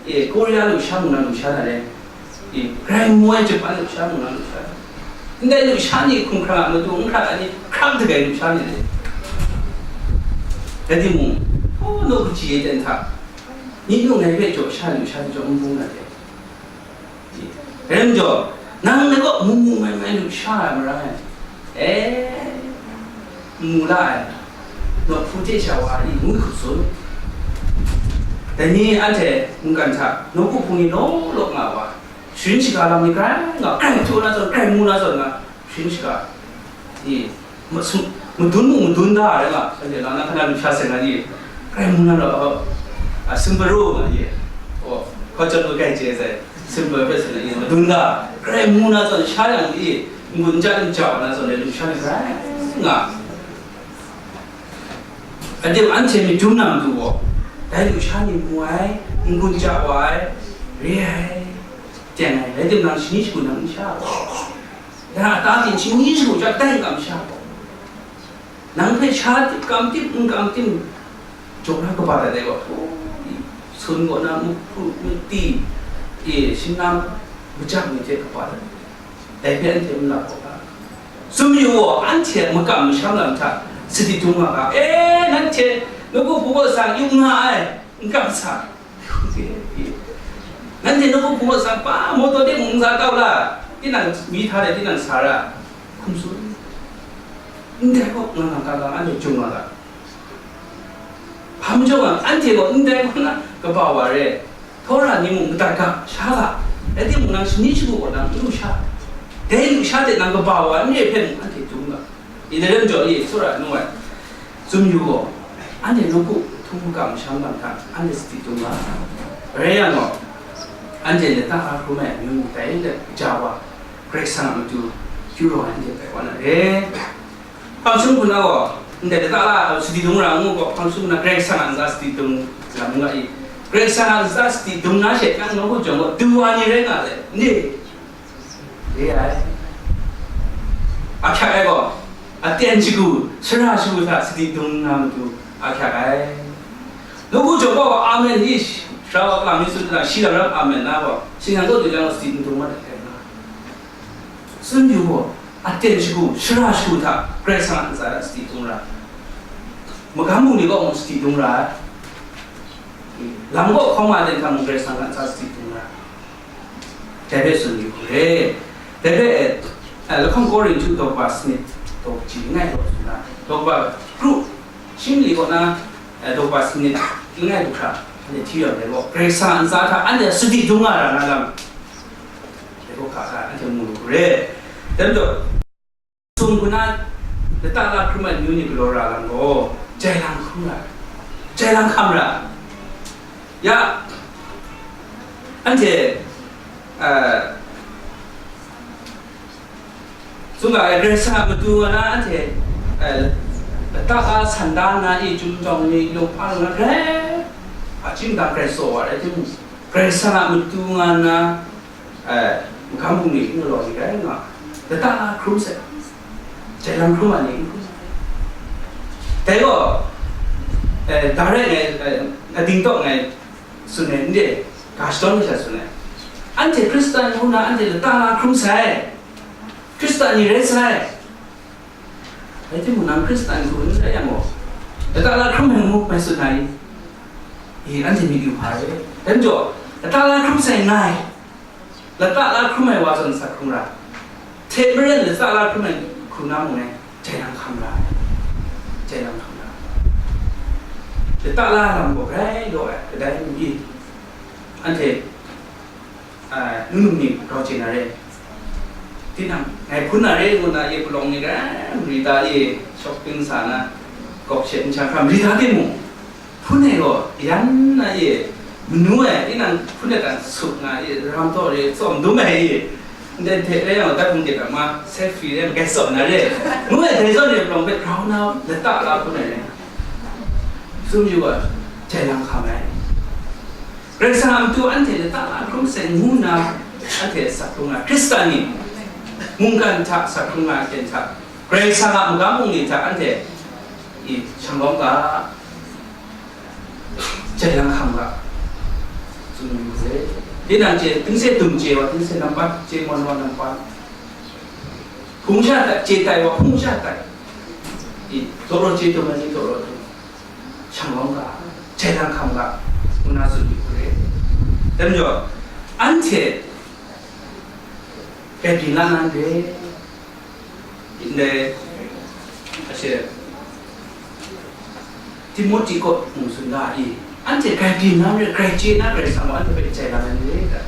e, Korea lusha mung na lusha na re, i, grai mu ai Japan lusha mung na lusha na, ndai lusha ni hkumhkrang a matu n hkrat ai ni hkrak dagai lusha ni re. Rai timung, hpaw naw kaji e ten hta, ni nu ngai hpe jaw sha lusha ni jaw n bung na re. Rai njaw, nang ni gaw mu mu mai mai lusha ai marai, e, mu la ai, nawku hte sha wa i ngu hku tsun. Dai ni anhte mungkan hta nawku hpung ni law law nga wa, sharin shaga lam ni grai nga, grai htu na zawn, grai mu na zawn nga, sharin shaga, i, Masu-, madun mung madun da ai nga, shanhte na, na hkana lusha seng ai ni, grai mu na ra, a, simple ru nga ni, o, hkaw chyawm lu kai chye sai, simple hpe seng ai ni, madun da, grai mu na zawn sha yang ni, n-gun n ja n ja na zawn le lusha ni grai nga. Adim anhte myit dum na matu gaw, dai lusha ni mu ai, n-gun ja wa ai, re ai, teng ai, rai timung shani shagu nang n sha ai. Dai a ta ting shingni shagu chyawm dai n kam sha gaw, nang hpe sha tip kam tip n kam tim jaw na kaba dat ai gaw, sun kaw na muk hpru muk ti, e, shingnam majak ni hte kaba dat ai. Dai hpe anhte n lap gaw ga. Tsun yu gaw, anhte a makam masham lam hta sadi dung nga ga, e, nanhte nawku hpung gaw sang yu nga ai, n kam sa. Nanhte nawku hpung a sa pa, mawtaw de mung n sa tau la, tinang mi hta de tinang sa ra, hkum tsun. Ndai gaw, nga nga ga ga, anhte jung nga ga. Hpa majaw nga, anhte gaw ndai gaw na kaba wa re, Tora ni mung madat ga, sha ga, rai timung, nang shani shagu gaw nang n lu sha, dai lu sha de nang kaba wa n re hpe mung anhte dum ga. Ndai lam jaw e, tsawra nu ai, tsun yu gaw, anhte nawku htung makam masham lam hta anhte sadi dum ga. Rai yang gaw, anhte lata a hkrum ai amyu ni tai let kaja wa, Karai Kasang a matu kyu rawng ai anhte bai wa na re. Hpang shum hku na gaw, ndai lata la sadi dung ra ngu gaw, hpang shum hku na Karai Kasang a ntsa sadi dung lam nga i. Karai Kasang a ntsa sadi dung na she, nang nawku jawng gaw, du wa ni rai nga le, ni? Re ai. Ahkyak ai gaw, aten shagu, sara shagu hta sadi dung na matu ahkyak ai. Nawku jawng gaw, amen, ish, sara wa kalang ni tsun hta, shi lam ram amen na gaw, shi nang kaw du jang gaw, sadi n dung mat ai hkrai nga. Tsun yu gaw, aten shagu, sara shagu hta Karai Kasang a ntsa hta sadi dung ra, magam bungli kaw mung sadi dung ra, lam kaw hkawm nga ten hta mung Karai Kasang a ntsa sadi dung ra, dai hpe tsun yu hku re. Dai hpe, eh, lahkawng Korinhtu daw kaba sanit, daw kaji langai law tsun ra, daw kaba kru, Shingli kaw na, eh, daw kaba sanit langai du hkra, anhte hti rawng ai gaw, Karai Kasang a ntsa hta anhte sadi dung nga ra na lam, dai gaw hka hta anhte mu lu hku re. Dai majaw, sum hku na lata la hkrum ai amyu ni galaw ra lam gaw, jai lang hkrum ra, jai lang hkam ra. Ya, anhte, eh, Tsun ga ai, Karai Kasang a matu nga na anhte, eh, lata a san da nna i, chyum jawng ni, lung hpa lung na grai, a chying dang grai tsaw wa rai timung, Karai Kasang a matu nga na, eh, magam bungli n galaw ni rai nga, lata a hkrum sai, jai lang hkrum ai ni n hkrum sai. Dai gaw, eh, direct ngai, eh, ading tawk ngai tsun ai n re, ga shadawn masha tsun ai. Anhte Hkristan ngu na anhte lata a hkrum sai. Hkristan ni rai sai. Rai timung, nang Hkristan hku n rai yang gaw, lata la hkrum ai ngu mai tsun ai. E, anhte myit yu hpa e. Dai majaw, lata la hkrum sai ngai. Lata la hkrum ai wa zawn sa hkrum ra. Hte maren lata la hkrum ai hku na mung e, jai lang hkam ra. Jai lang hkam ra. Lata la lam gaw grai law ai, kadai n di. Anhte a, num num ni grau chye na re. Tinang, ngai hpun na re ngu na, ye palawng ni rai, Rita ye shopping sa na, gawk shet n sha hkam, Rita timung, hpun ai gaw, yan na ye, manu ai, tinang hpun ai dan suk na ye, ram taw re, tsawm dum ai ye, ndai hte rai yang, dat hpung de ma, selfie re, magai tsawm na re, ngu ai, dai zawn re palawng hpe grau na, lata la hpun ai re. Tsun yu ga, jai lang hkam ai. Karai Kasang a matu anhte lata la hkrum sai ngu nna, anhte sak hkrum nga, Hkristan ni mungkan hta sak hkrum nga ai hta, Karai Kasang a magam bungli hta anhte i shanglawm ga, jai lang hkam ga, tsun yu re. Tinang chye, tingse dum chye wa, tingse nampat, chye mawn wa nampat, hpung sha tai, chye tai wa, hpung sha tai, i, daw raw chye dum ai ni daw raw dum. Shanglawm ga, jai lang hkam ga, ngu na tsun yu hku re. Dai majaw, anhte grai byin la na n re. Ndai, ashe, Timoti kaw mung tsun ga i, anhte grai byin na n re, grai chye na Karai Kasang gaw anhte hpe jai lang ai n re.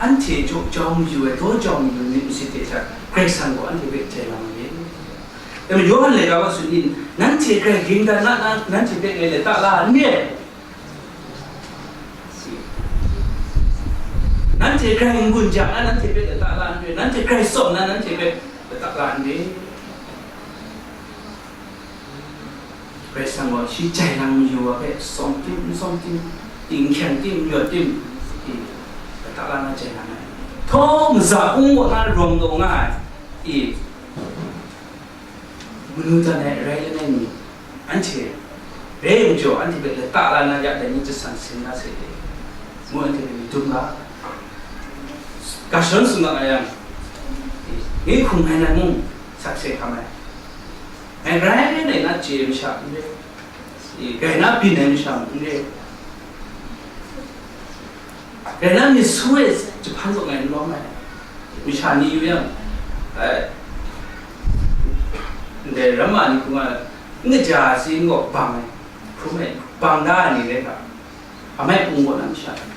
Anhte jaw jau mayu ai, daw jau mayu ai myit masit hte hta, Karai Kasang gaw anhte hpe jai lang ai n re. Dai majaw, Yawhan laika gaw tsun ni, nanhte grai ging dan na, na, nanhte hpe ngai lata la n re. Nanhte grai n-gun ja na, nanhte hpe lata la n re. Nanhte grai tsawm na, nanhte hpe lata la n re. Karai Kasang gaw shi jai lang mayu wa hpe, tsawm tim, n tsawm tim, dinghkyang tim, n yawt tim, lata la na jai lang ai. Htaw maza ung kaw na rawng taw nga ai. I, manu dan ai arai langai mi, anhte rai majaw, anhte hpe lata la na ya dai ni jasan sin na se de, ngu anhte hpe dum ga. Ga shadawn tsun ga nga yang, ngai hkum ai nan mung, sakse hkam ai. Ngai grai ngai na chye ai masha n re, grai na byin ai masha mung n re. Dai na myit su e jahpan kaw ngai n lawm ai. Masha ni yu yang, eh, ndai ramma ni hkrum ai, n kaja si n gaw bang ai, hkrum ai, bang da ai ni rai ga, amai pung gaw na masha ni.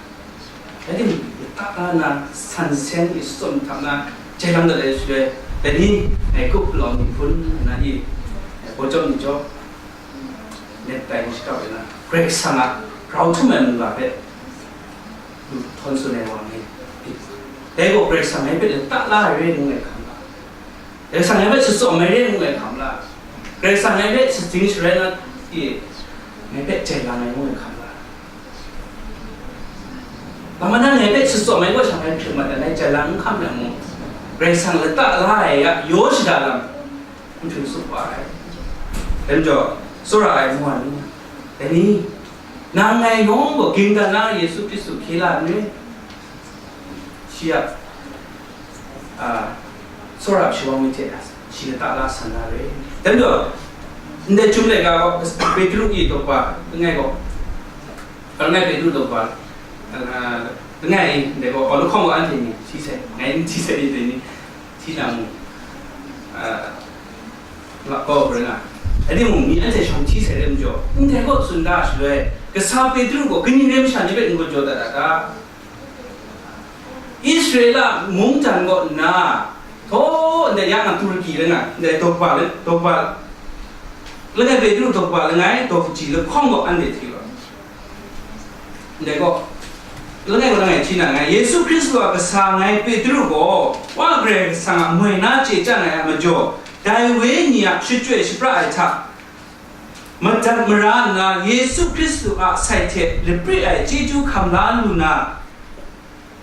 Rai timung, lata la na, san seng i tsun htam na, jai lang dat ai shaloi, dai ni, ngai kup palawng ni hpun na i, eh, baw jawm ni jaw, net tai ni shakap ai na, Karai Kasang a grau htum ai mungga hpe, lu htawn tsun ai wa ngai, dai gaw Karai Kasang ngai hpe lata la ai re ngu ngai hkam la, Karai Kasang ngai hpe shatsawm ai re ngu ngai hkam la, Karai Kasang ngai hpe shatsing sharai na, i, ngai hpe jai lang ai ngu ngai hkam la. Lama nan ngai hpe shatsawm ai gaw sha ngai hpyi mat ai, ngai jai lang n hkam yang mung, Karai Kasang lata la ai a yaw shada lam, n hpyi tsup wa ai. Dai majaw, tsawra ai ngu ai ni, dai ni, nang ngai yawng gaw ging dat na Yesu Hkristu hkye la n re. Shi a, a, tsawra shawa mi hte shi lata la san na re. Dai majaw, ndai Chyum laika gaw, Petru i daw kaba langai gaw, langai Petru daw kaba, a, langai i, ndai gaw, Paulu hkawng gaw anhte ni hti sai, ngai n hti sai ni dai ni, hti na mu, a, la gaw, rai nga. Rai timung, mi anhte shawng hti sai re majaw, ndai gaw tsun da shaloi, kasa Petru gaw kaning rai masha ni hpe n galaw jaw dat a ta? Israela mungdan kaw nna, htaw ndai ya nga Turki langai, ndai daw kaba, daw kaba, langai Petru daw kaba langai, daw kaji lahkawng gaw anhte hti wa. Ndai gaw, langai gaw langai hti na ngai, Yesu Hkristu a kasa ngai Petru gaw, Wa Karai Kasang a moi na chye chyang ai a majaw, dai wenyi a shachyoi shapra ai hta, madat mara nna Yesu Hkristu a sai hte lapri ai chyeju hkam la lu na,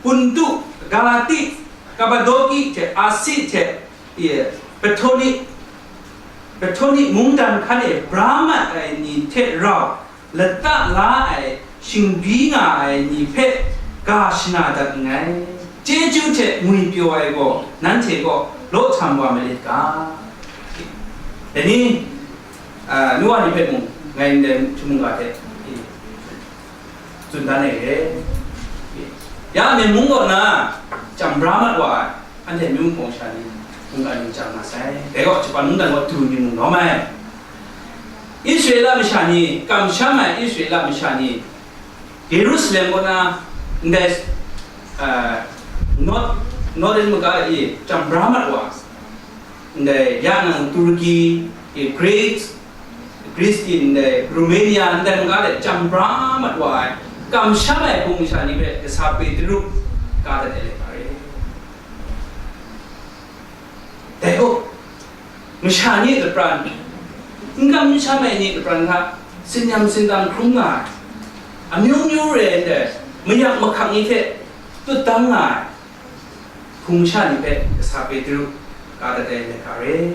Puntu, Galati, Kapadoki hte Asi hte, e, Betoni, Betoni mungdan hkan e bra mat ai ni hte rau lata la ai shingbyi nga ai ni hpe ga shana dat nngai. Chyeju hte ngwipyaw ai gaw nanhte kaw law htam wa malit ga. Dai ni, a, nu wa ni hpe mung ngai ndai hti mungga hte, e, tsun dan ai re. Ya myen mung kaw na, chyam bra mat wa ai, anhte myi mung hpawng sha ni, mungga ni chyam nga sai. Dai gaw, Japan mungdan gaw du ni mung lawm ai. Israela masha ni, kamsham ai Israela masha ni, Yerusalem kaw na, ndai, ah, North, Northern maga e chyam bra mat wa, ndai ya nang Turkey, e, Greece, Greece in dai, Romania ndai maga de chyam bra mat wa ai, kamsham ai hpung masha ni hpe kasa Petru ka dat ai rai nga re. Dai gaw, masha ni a lapran, n kamsham ai ni a lapran hta, sinyam sindang hkrum nga ai, amyu myu re ai ndai, mayak mahkang ni hte tutdang nga ai, hpung masha ni hpe kasa Petru ka dat ai laika re.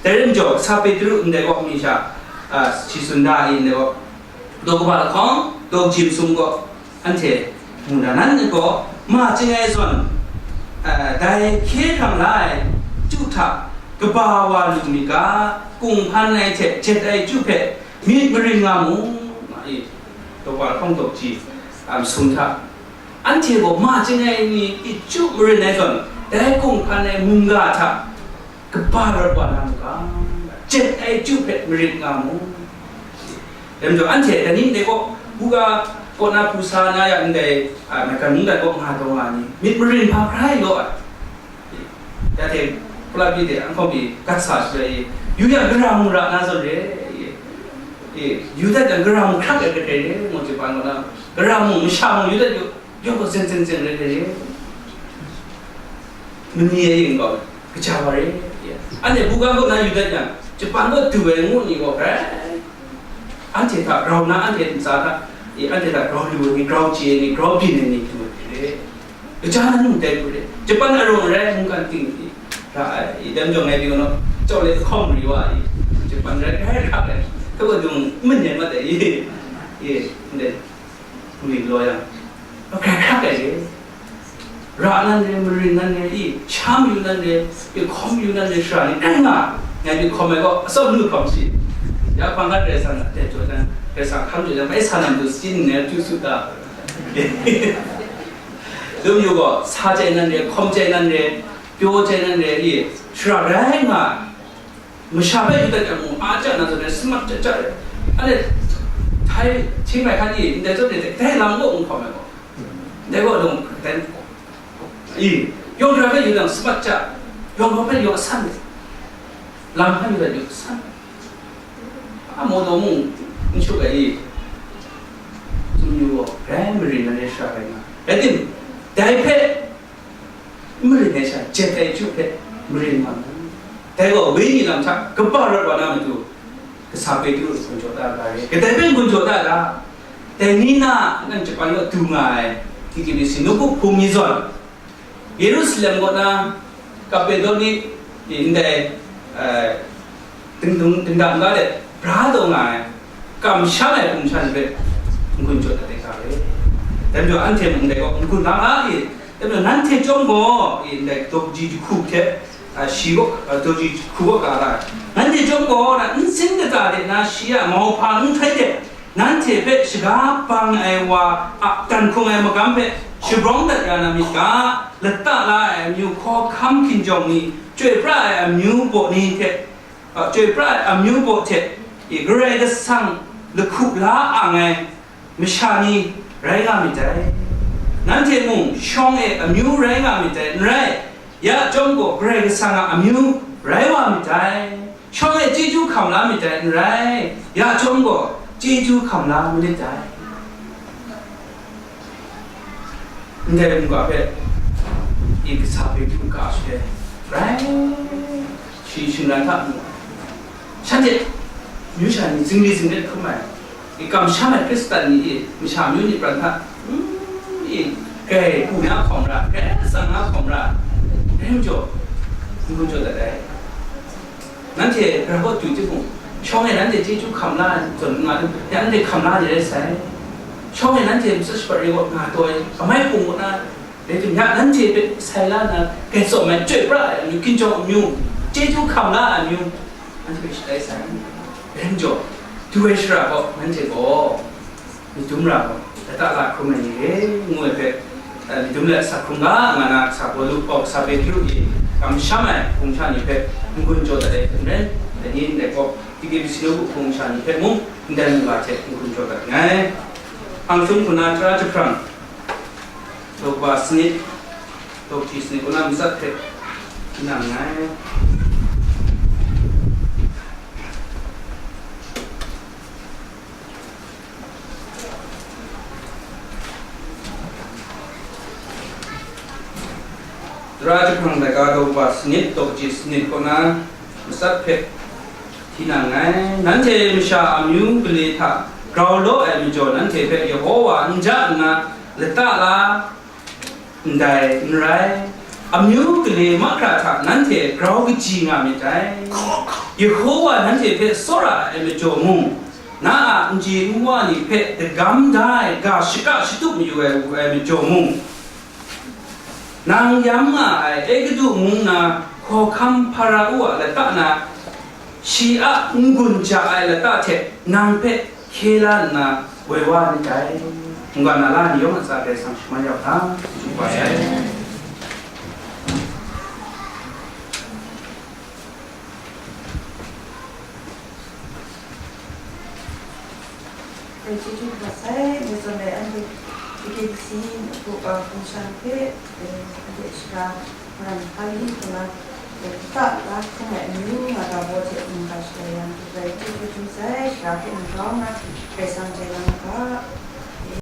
Dai rai majaw, kasa Petru ndai gaw mi sha, a, shi tsun da ai ndai gaw, daw kaba lahkawng, daw jim sum gaw, anhte mu na nan gaw, ma ching ai zawn, a, dai hkye hkrang la ai chyu hta kaba wa lu mi ga, kunghpan ai hte jet ai chyu hpe myit marin nga mu, nga i, daw kaba lahkawng daw ji, a, sum hta. Anhte gaw ma ching ai ni i chyu marin ai zawn, dai kunghpan ai mungga hta kaba rawt wa na mu ga, jet ai chyu hpe marit nga mu. Dai majaw, anhte dai ni ndai gaw, buga kaw na hpu sa na ya ndai, a, maigan mungdan kaw nga taw nga ni, myit marin hpa hkrai law ai. Ya hte, hpula pyi de, anhkawng pyi gat sa shaloi, yu yang, gara mu ra na zawn re, e, yu dat yang, gara mu hkrak ai hkrai hkrai re, ngu Japan kaw na, gara mu, masha mu yu dat yu, yawng gaw zeng zeng zeng re re re. Mani e yin gaw, kaja wa re. Anhte buga kaw na yu dat yang, Japan kaw du ai ngu ni gaw, grai, anhte hta grau na, anhte ntsa hta, e, anhte hta grau lu ai ni, grau chye ai ni, grau byin ai ni du ai re. Kaja na nu dai hku re. Japan arawng rai mungkan ting ni ra ai. I, dai majaw ngai pyi gaw, chyaw le hkawm ri wa ai. Japan rai grai hkrak ai. Hkra dung n men mat ai. I, i, ndai. Ngwi galaw yang, grai hkrak ai re. Ra nan re, marin nan re, i, sham yu nan re, i, hkawm yu nan re, shara ni, grai nga, ngai myit hkawm ai gaw, atsawm lu hkawm shi. Ya hpang gat Karai Kasang a, teng jaw jang, Karai Kasang hkam jaw jang, bai sa nan du, sin ngai chyu su ta. Dum yu gaw, sa chye nan re, hkawm chye nan re, pyaw chye nan re, i, shara rai nga ai. Masha hpe yu dat yang mung, a chya na zawn e, samat chya chya re. Anhte, Thai, Chiang Mai hkan e, ndai zawn e, dai lam gaw n hkawm ai gaw. Ndai gaw lung, dai, i, yawng hkra hpe yu yang samat chya, yawng hkra hpe yu a san re. Lam hkan yu dat yu a san re. A maw taw mung n shut ai i? Tsun yu gaw, grai marin na re shara rai nga. Rai tim, dai hpe n marin ai sha, jet ai chyu hpe marin nga mu. Dai gaw, wenyi lam hta kaba rawt wa na matu, kasa Petru n-gun jaw da ga re, kadai hpe n-gun jaw da ga? Dai ni na, nang Japan kaw du nga ai, T K B C nawku hpung ni zawn, Yerusalem kaw na Kapedoni ndai, eh, dingdung, dingdang ga de bra taw nga ai, kamsham ai hpung sha ni hpe n-gun jaw dat ai ga re. Dai majaw anhte mung dai gaw n-gun nga ga i? Dai majaw nanhte chyawm gaw, i, ndai daw kaji jahku hte, a, shi kaw, a, daw kaji jahku kaw ga ra ai. Nanhte chyawm gaw, na nsin kata de na shi a mauhpa nhtoi de, nanhte hpe shaga bang ai wa a dan hkung ai magam hpe shabrawng dat ya na myit ga, lata la ai amyu hkawhkam hkinjawng ni, chyoi pra ai amyu baw ni hte, a, chyoi pra ai amyu baw hte, i, Karai Kasang lahku la ang ai masha ni rai nga myit dai. Nanhte mung shawng e amyu rai nga myit dai, n rai? Ya chyawm gaw, Karai Kasang a amyu rai wa myit dai. Shawng e chyeju hkam la myit dai, n rai? Ya chyawm gaw, chyeju hkam la manit dai. Ndai mungga hpe, i, kasa Petru ka shanhte, rai, shi shingran hta mu ai. Shanhte, amyu sha ni zingri zinglet hkrum ai, i, kamsham ai Hkristan ni, i, masha amyu ni pran hta, mm, i, grai ku na hkawm ra, grai tsang na hkawm ra, dai majaw, n-gun jaw dat ai. Nanhte grau kaw du timung, shawng e nanhte chyeju hkam la ai zawn n nga tim? Ya, nanhte hkam la ni rai sai. Shawng e nanhte matsan shapat re kaw nga taw ai, amai hpung kaw na rai tim, ya, nanhte hpe sai la nna, grai tsawm ai, chyoi pra ai amyu, hkinjawng amyu, chyeju hkam la ai amyu, nanhte hpe shatai sai. Rai majaw, du ai shara gaw, nanhte gaw, myit dum ra gaw, lata la hkrum ai ni re, ngu ai hpe, eh, myit dum let sa hkrum ga, nga na, kasa Pawlu, oh, kasa Petru i kamsham ai hpung sha ni hpe n-gun jaw dat ai hte maren, dai ni ndai gaw, T K B C nawku hpung sha ni hpe mung, ndai mungga hte n-gun jaw dat nngai. Hpang htum hku na tara jahprang, daw kaba sanit, daw kaji sanit kaw na matsat hpe hti na nngai. Tara jahprang laika daw kaba sanit, daw kaji sanit kaw na matsat hpe hti na nngai. Nanhte masha amyu gale hta grau law ai majaw, nanhte hpe Yehova n ja nna lata la ndai, n rai? Amyu gale mahkra hta nanhte grau kaji nga myit dai. Yehova nanhte hpe tsawra ai majaw mung, na a n chye n wa ni hpe dagam da ai ga shaka shatup mayu ai wu ai majaw mung, nang yam nga ai Egutu mung na hkawhkam Hpara-u a lata na, shi a n-gun ja ai lata hte nang hpe hkye la nna woi wa myit dai. Mungga na la ni yawng a tsa Karai Kasang shaman ya u hta, chyeju kaba sai. Chyeju kaba sai, myit zawn ai anhte T K B C nawku, uh, hpung sha ni hpe, eh, anhte shara Maram hkali hku na, lata la hkrum ai amyu nga ga baw hte mungga shaloi yang, Hkristu hpe chyeju hkrum sai, shara hpe n grau nna, Karai Kasang chye la nga ga.